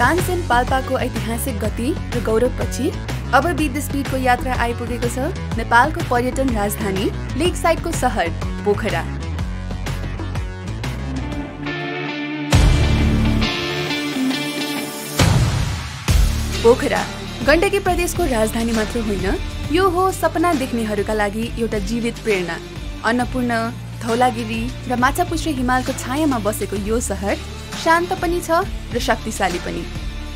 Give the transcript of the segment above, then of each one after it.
तानसेन पाल्पाको ऐतिहासिक गति र गौरवपछि अब विद स्पिडको यात्रा आइपुगेको छ नेपालको पर्यटन राजधानी लेक साइडको सहर पोखरा। पोखरा गण्डकी प्रदेशको राजधानी मात्र होइन, यो हो सपना देख्नेहरूका लागि एउटा जीवित प्रेरणा। अन्नपूर्ण, धौलागिरी र माछापुच्छ्रे हिमालको छायामा बसेको यो सहर शान्त पनि छ र शक्तिशाली पनि।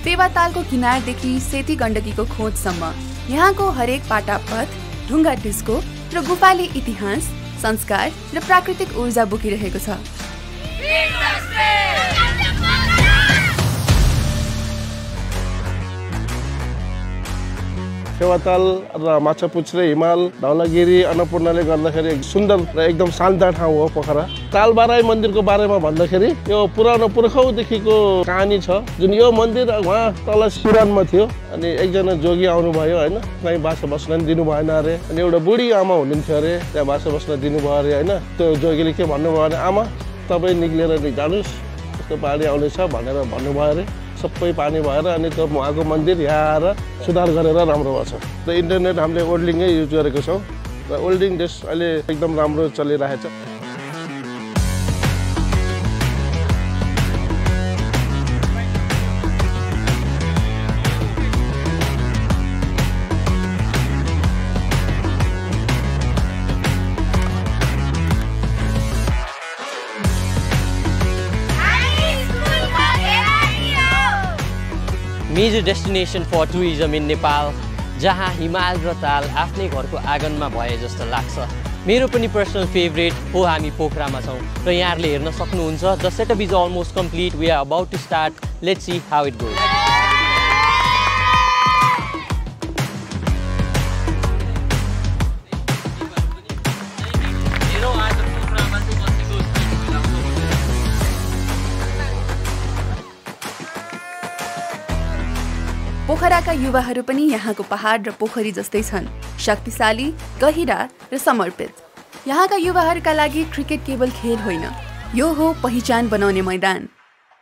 फेवातालको किनारदेखि सेती गण्डकीको खोजसम्म यहाँको हरेक पाटापथ, ढुङ्गा डिस्को र गुफाले इतिहास, संस्कार र प्राकृतिक ऊर्जा बोकिरहेको छ। फेवाताल र माछापुच्छ्रे हिमाल, धौलागिरी, अन्नपूर्णले गर्दाखेरि सुन्दर र एकदम शान्त ठाउँ हो पोखरा। तालबाराई मन्दिरको बारेमा भन्दाखेरि यो पुरानो पुर्खौँदेखिको कहानी छ, जुन यो मन्दिर उहाँ तल सिरानमा थियो अनि एकजना जोगी आउनुभयो होइन, कहीँ बासा बस्न दिनु भएन अरे, अनि एउटा बुढी आमा हुनुहुन्थ्यो अरे, त्यहाँ बासा बस्न दिनुभयो अरे होइन। त्यो जोगीले के भन्नुभयो भने, आमा तपाईँ निक्लेर जानुहोस्, यस्तो पानी आउनेछ भनेर भन्नुभयो अरे। सबै पानी भएर अनि त्यो उहाँको मन्दिर यहाँ आएर सुधार गरेर राम्रो भएको छ। र इन्टरनेट हामीले ओल्डिङै युज गरेको छौँ र ओल्डिङ देश अहिले एकदम राम्रो चलिरहेछ। Major destination for tourism in Nepal, जहाँ हिमाल र ताल आफ्नै घरको आँगनमा भए जस्तो लाग्छ। मेरो पनि पर्सनल फेभरेट हो हामी पोखरामा छौँ र यहाँहरूले हेर्न सक्नुहुन्छ। The setup is almost complete, we are about to start, let's see how it goes. पोखराका युवाहरू पनि यहाँको पहाड र पोखरी जस्तै छन्, शक्तिशाली, गहिरा र समर्पित। यहाँका युवाहरूका लागि क्रिकेट केवल खेल होइन, यो हो पहिचान बनाउने मैदान।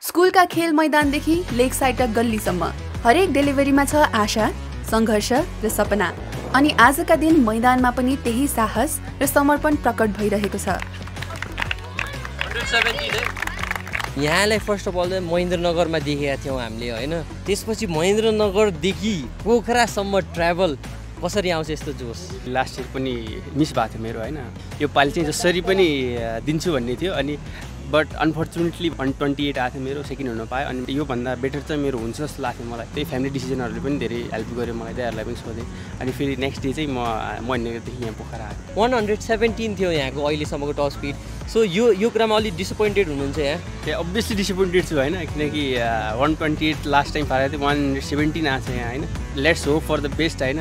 स्कुलका खेल मैदानदेखि लेक साइडका गल्लीसम्म हरेक डेलिभरीमा छ आशा, सङ्घर्ष र सपना। अनि आजका दिन मैदानमा पनि त्यही साहस र समर्पण प्रकट भइरहेको छ। यहाँलाई फर्स्ट अफ अल चाहिँ महेन्द्रनगरमा देखेका थियौँ हामीले होइन, त्यसपछि महेन्द्रनगरदेखि पोखरासम्म ट्राभल कसरी आउँछ यस्तो जोस? लास्ट इयर पनि मिस भएको थियो मेरो होइन, यो पालि चाहिँ जसरी पनि दिन्छु भन्ने थियो, अनि बट अनफर्चुनेटली 128 आएको थियो मेरो, सेकेन्ड हुन पाएँ। अनि योभन्दा बेटर चाहिँ मेरो हुन्छ जस्तो लाग्थ्यो मलाई। त्यही फ्यामिली डिसिजनहरूले पनि धेरै हेल्प गर्यो मलाई, त्यहाँहरूलाई पनि सोधेँ। अनि फेरि नेक्स्ट डे चाहिँ म महेन्द्रनगरदेखि यहाँ पोखरा आएँ। 117 थियो यहाँको अहिलेसम्मको टप स्पिड। सो यो कुरामा अलिक डिसपोइन्टेड हुनुहुन्छ यहाँ? अभियसली डिसपोइन्टेड छु होइन, किनकि 128 लास्ट टाइम पारेको थियो, 117 आएको छ यहाँ होइन। Let's hope for the best होइन,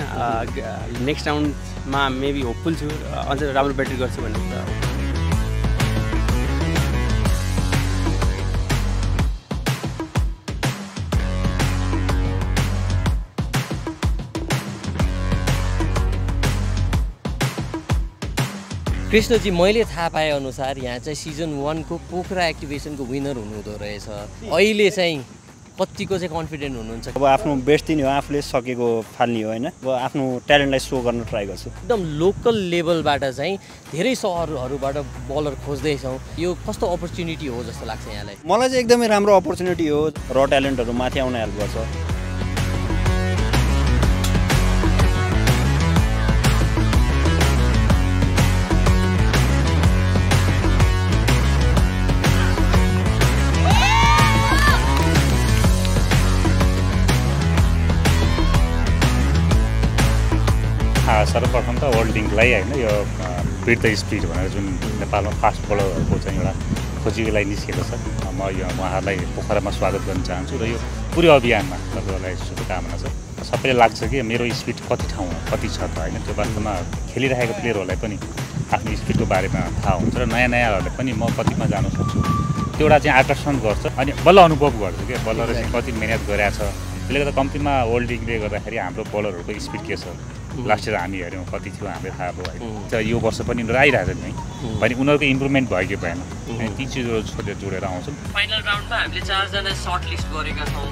नेक्स्ट राउन्डमा मेबी होपफुल छु, अझ राम्रो बेटर गर्छु भन्ने कुरा। कृष्णजी, मैले थाहा पाए अनुसार यहाँ चाहिँ सिजन 1 को पोखरा एक्टिभेसनको विनर हुनुहुँदो रहेछ। अहिले चाहिँ कतिको चाहिँ कन्फिडेन्ट हुनुहुन्छ? अब आफ्नो बेस्ट दिने हो, आफूले सकेको फाल्ने हो होइन। अब आफ्नो ट्यालेन्टलाई सो गर्न ट्राई गर्छु। एकदम लोकल लेभलबाट चाहिँ धेरै सहरहरूबाट बलर खोज्दैछौँ, यो कस्तो अपर्च्युनिटी हो जस्तो लाग्छ यहाँलाई? मलाई चाहिँ एकदमै राम्रो अपर्च्युनिटी हो, र ट्यालेन्टहरू माथि आउन हेल्प गर्छ। सर्वप्रथम त होल्डिङलाई होइन, यो बिट द स्पिड भनेर जुन नेपालमा फास्ट बलरहरूको चाहिँ एउटा खोजीको लागि निस्केको छ, म यो उहाँहरूलाई पोखरामा स्वागत गर्न चाहन्छु। र यो पुरै अभियानमा तपाईँहरूलाई शुभकामना छ। सबैले लाग्छ कि मेरो स्पिड कति ठाउँमा कति छ त होइन, त्यो वास्तवमा खेलिरहेको प्लेयरहरूलाई पनि आफ्नो स्पिडको बारेमा थाहा हुन्छ र नयाँ नयाँहरूलाई पनि म कतिमा जान सक्छु त्यो एउटा चाहिँ आकर्षण गर्छ। अनि बल्ल अनुभव गर्छ कि बलरले चाहिँ कति मेहनत गरेको छ। त्यसले गर्दा कम्तीमा होल्डिङले गर्दाखेरि हाम्रो बलरहरूको स्पिड के छ लास्ट इयर हामी हेऱ्यौँ कति थियो हामीलाई थाहा भयो होइन यो वर्ष पनि उनीहरू आइरहेको छ नि भने उनीहरूको इम्प्रुभमेन्ट भयो कि भएन अनि ती चिजहरू जोडेर आउँछन् फाइनल राउन्डमा हामीले 4 जना सर्ट लिस्ट गरेका छौँ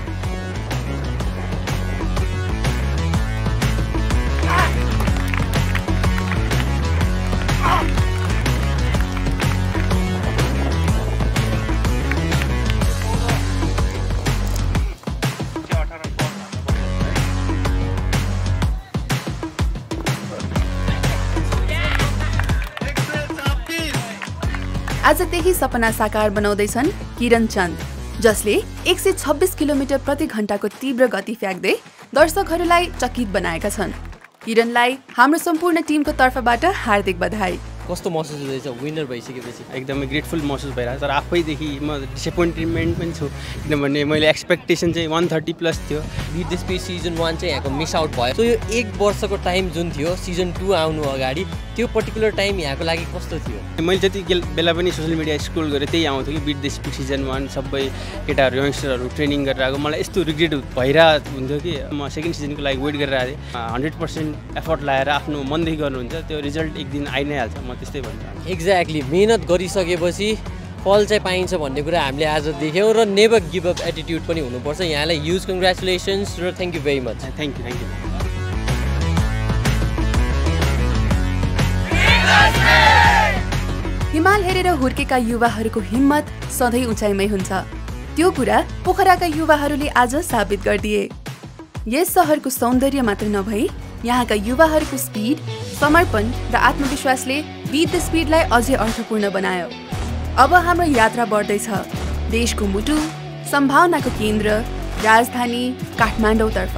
आज त्यही सपना साकार बनाउँदैछन् किरण चन्द, जसले 126 किलोमिटर प्रति घण्टाको तीव्र गति फ्याँक्दै दर्शकहरूलाई चकित बनाएका छन्। किरणलाई हाम्रो सम्पूर्ण टिमको तर्फबाट हार्दिक बधाई। कस्तो महसुस हुँदैछ विनर भइसकेपछि? एकदमै ग्रेटफुल महसुस भइरहेको छ तर आफैदेखि म डिसएपोइन्टमेन्ट पनि छु किनभने मैले एक्सपेक्टेसन चाहिँ 130 प्लस थियो। बिट द स्पिड सिजन 1 चाहिँ यहाँको मिस आउट भयो। सो यो 1 वर्षको टाइम जुन थियो सिजन 2 आउनु अगाडि त्यो पर्टिकुलर टाइम यहाँको लागि कस्तो थियो? मैले जति बेला पनि सोसियल मिडिया स्क्रोल गरेँ त्यही आउँथ्यो कि बिट द स्पिड सिजन 1 सबै केटाहरू यङ्स्टरहरू ट्रेनिङ गरेर आएको। मलाई यस्तो रिग्रेट भइरहेको हुन्थ्यो कि म सेकेन्ड सिजनको लागि वेट गरेर आएँ। 100% एफर्ट लगाएर आफ्नो मनदेखि गर्नुहुन्छ त्यो रिजल्ट एक दिन आइ नै हाल्छ, म त्यस्तै भन्छु। एक्ज्याक्टली मेहनत गरिसकेपछि फल चाहिँ पाइन्छ भन्ने कुरा हामीले आज देख्यौँ र नेभर गिभ अप एटिट्युड पनि हुनुपर्छ। यहाँलाई ह्युज कङ्ग्रेचुलेसन्स र thank you very much. Thank you. हिमाल हेरेर हुर्केका युवाहरूको हिम्मत सधैँ उचाइमै हुन्छ। त्यो कुरा पोखराका युवाहरूले आज साबित गरिदिए। यस सहरको सौन्दर्य मात्र नभई यहाँका युवाहरूको स्पिड, समर्पण र आत्मविश्वासले बिट द स्पिडलाई अझै अर्थपूर्ण बनायो। अब हाम्रो यात्रा बढ्दैछ देशको मुटु, सम्भावनाको केन्द्र, राजधानी काठमाडौँतर्फ।